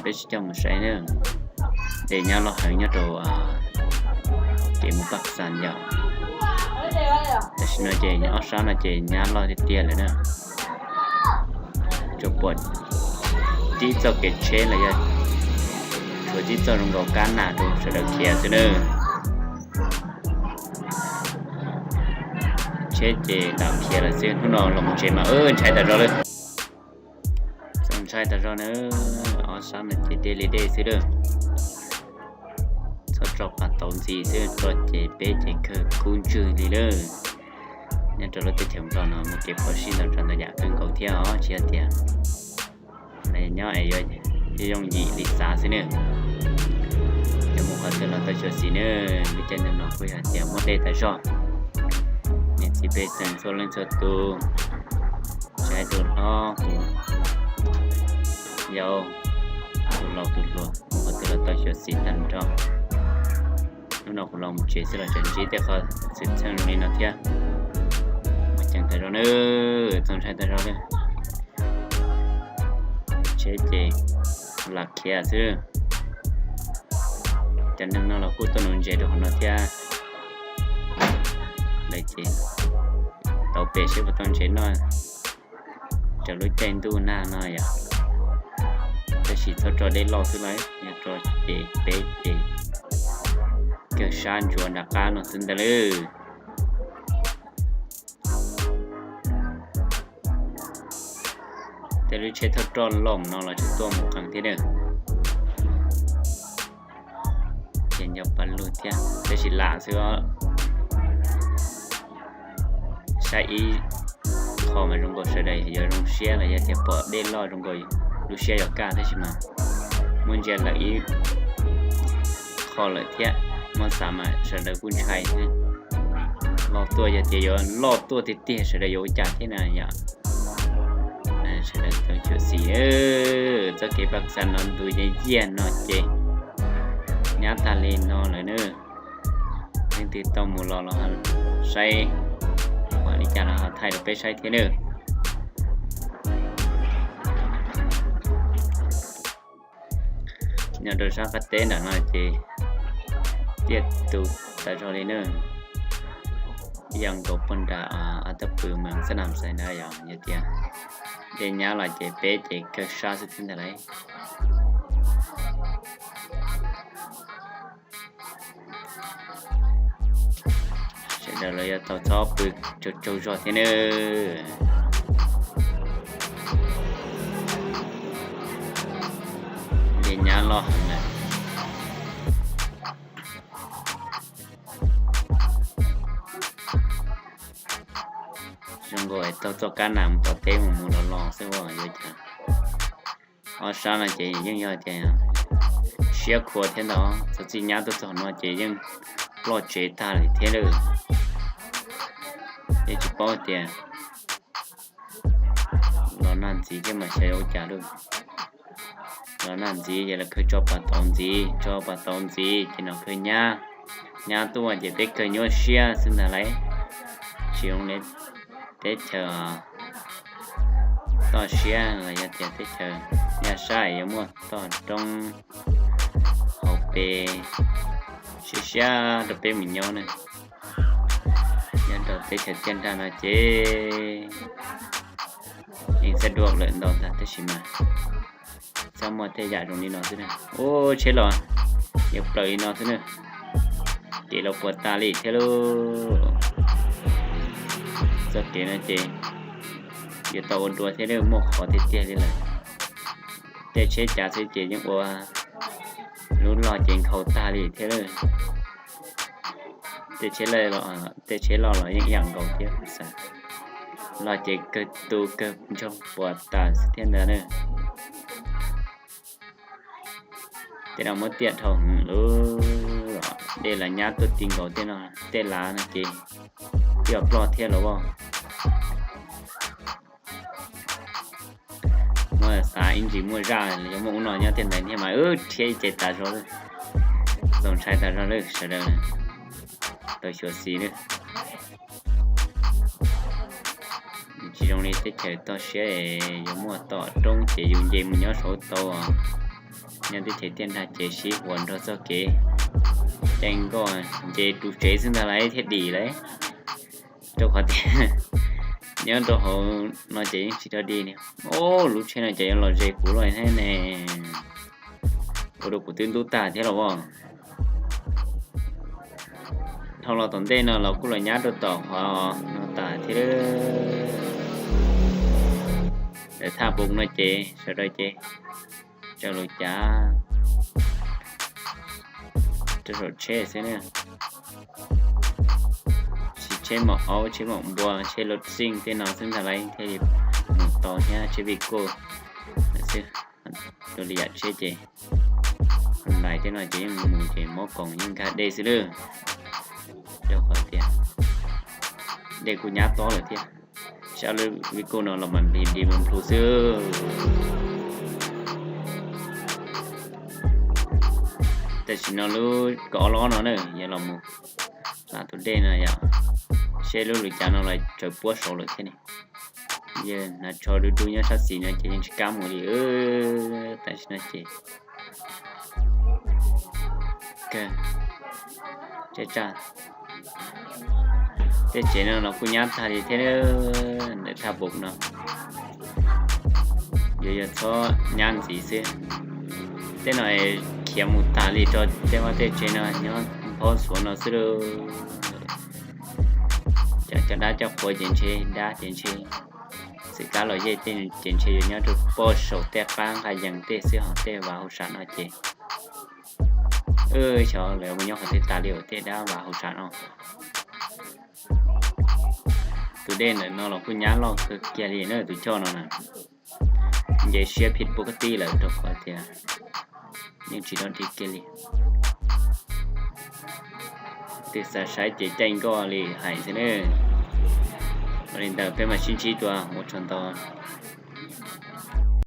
Peb sib coj mus saib na. Ces nyab loj heev nyob rau kev mus Paj Xas yom. Tam sim no ces ob sab no ces nyab loj tiag tiag lawm na. Tsuas pom tib txoj kev tsheb los yog tshuav tib txoj zoo nkaus kab nas rau sawv daws khiav xwb na. Tsheb ces dam khiav lawm xwb, hnub no los mus tsev mas ntshai tas zog lawm. Txaus ntshai tas zog na, ob sab no ces dej li dej xwb lawm. Txhob tso pas tauv ntxiv xwb, tso ces peb ces kawg kub ntswg li lawm. Nyob rau lub teb chaws Nplog no muaj kev phom sij ntau tsav ntau yam kawg nkaus thiab os, tsis yog tias nyob es yuav yooj yim li xav xwb na. Yog mus qhov twg los tau xyuam xim na, lub caij nyoog no kuj yog tias muaj dej tas zog. Niam txiv pej xeem txhua leej txhua tus, tsis hais tus hlob tus yau, tus laus tus hluas, mus qhov twg los tau xyuam xim tag nrho. Hnub no kuv los mus tsev xwb los tseem ntsib tej qhov xwm txheej zoo li no thiab. Muaj ceem tas zog na, txaus ntshai tas zog li. Tsheb ces lam khiav xwb. Cov neeg no los kuj tuaj nuv ntses rau qhov no thiab. Lawv ces tau pem seb puas tau ntses noj rau lub caij ntuj nag no yom. Tab sis txhob tso dej loj xwb lauj, yog tso ces peb ces kawg sab ntsuav nram qab no xwb ntag lauj. Tej lub tsheb thawj roj loom no los tseem tuaj mus qees thiab na. Ces nco pa lug thiab, tab sis lam xwb os. Saib ib qho mas zoo nkaus sawv daws yuav zoo siab los yog tias pom dej loj zoo nkaus lub siab yuav kaj, tab sis mas muab ntsia lawm ib qho lawm thiab, muab xav mas sawv daws kuj ntshai thiab. Loj tuaj yog tias yuav loj tuaj tiag tiag sawv daws yuav ua cas thiab na yom. Sawv daws tau xyuam xim, txoj kev Paj Xas no ntu yeej yiag no ces nyab tag li no lawm na. Leej twg tau mus los los saib, ua li cas los ho thaij rau peb saib thiab na. Nyob rau sab qab teb nram no ces tiaj tus tas zog li na. Ib yam nkaus puag nram ob tog pw mas xab nam xais ntawd yog, yog tias dej nyab los ces peb ces kawg sab xwb thiab ntag lauj. Sawv daws los yuav tau txhob pw tsaug tsaug zog thiab nawb. Dej nyab loj heev lawm. Zoo nkaus es taug txoj kab nas mus tom teb mus mus los los xwb ua yuav cas. Ob sab no ces yeej yog tias siab khua thiab ntag, txog txij nyab tuaj txog no ces yeej ploj tsev tag li thiab lawm. Yeej tsis paub tias los nag ntxiv thiab mas xyov yuav ua cas lawm. Los nag ntxiv ces lawv kawg tso pas tauv ntxiv, tso pas tauv ntxiv ces no kawg nyab, nyab tuaj ces peb kawg nyuaj siab xwb ntag lauj. Tsis zoo li teb chaws toj siab los yog tias teb chaws yaj sab yuav muaj toj roob hauv pes siab siab rau peb mus nyob na. Nyob rau teb chaws tiaj nrag no ces yeej xab duaj lawm ntau ntag tab sis mas txhob muaj tej yam zoo li no xwb na. Ub, tsheb los yuav plaws li no xwb na. Kev los puas tas li thiab lauj. Txoj kev no ces yuav tau ua dua thiab, muaj qhov tiag tiag li lawm. Tej tsheb cav xwb ces yeej ua lub loj ces nkhaus tag li thiab lauj. Tej tsheb loj los yeej ib yam nkaus thiab xav. Loj ces kawg tu kawg ntsoog puas tas xwb thiab ntag na. Tej no muab tiaj dhau heev lawm, dej los nyab tuaj ti nkaus tej no, tej lav no ces twb yuav ploj thiab los as. Muab xav ib ntsis muaj zaj los yog muaj ub no nyob tej ntawd thiab mas wb rhiab ib ce tas zog lawm. Txaus ntshai tas zog lawm, sawv daws tau xyuam xim lawm. Tsis zoo li teb chaws toj siab es yuav muaj tom roob ces yus nce mus nyob saud tau os. Nyob teb chaws tiaj nrag ces sib huas nrog txoj kev caij nkoj nce ru tsev xwb ntag lauj thiaj dim lauj. Rau qhov tias nyob rau hauv no ces yeej tsis rov dim li. Ob, lub tsheb no ces yuav los ze kuv lawm thiab ne. Ua rau kuv twb ntub tag thiab los as. Dhau los tom ntej no los kuj los nyab rau tom qhov no tas thiab. Ntawm thaj npoo no ces sawv daws ces tsaws lub cav rau saum tsheb xwb na. Tsis tsheb maum aub, tsheb maum npua, tsheb lub xij tej no xwb ntag lauj thiaj li mus tau thiab, tsheb vij kuj xwb. Tus li yam tsheb ces lais tej no ces yeej mus ces mob koom yeej nkag dej xwb lawm. Rau qhov tias dej kuj nyab tob lawm thiab. Sab lub vij kuj no los mas nplig nplig mus nplhus xwb. Tam sim no lub kaum ob lob no na yog los mus hla tus dej no yog seb lub lub cav no los tsaws puab saud lawm thiab ne. Yog hnav tsho dub dub nyob sab xis no ces yeej tsis kam mus li. Tam sim no ces kawg teb tsa tej tsev no los kuj nyab tag li thiab. Ntawm thaj npoo no yuav yog txhob nyab ntxiv xwb. Tej no khiav mus tas li rau tej vaj tej tsev no nyob nphob xuav no xwb lauj. Cov cov dab cov qhuav ces ntshe dab ces ntshe xwm kab los yej tej ces ntshe yuav nyob rau pem saum tej qab nqaj yees tej xwb, ho tej vaj hauv sam no ces xyov lawv mus nyob qhov twg tas li uas tej dab vaj hauv sam no. Tus dej ntawm no los kuj nyab loj kawg kiag li na, tus choj no na. Nce siab phim pub kab tij lawm rau qhov tias yeej tsis rov dim kiag li. Twb xav saib ces caij nkoj li hais xwb na. Ua li ntawd peb mam sib ntsib dua, ua tsaug ntau.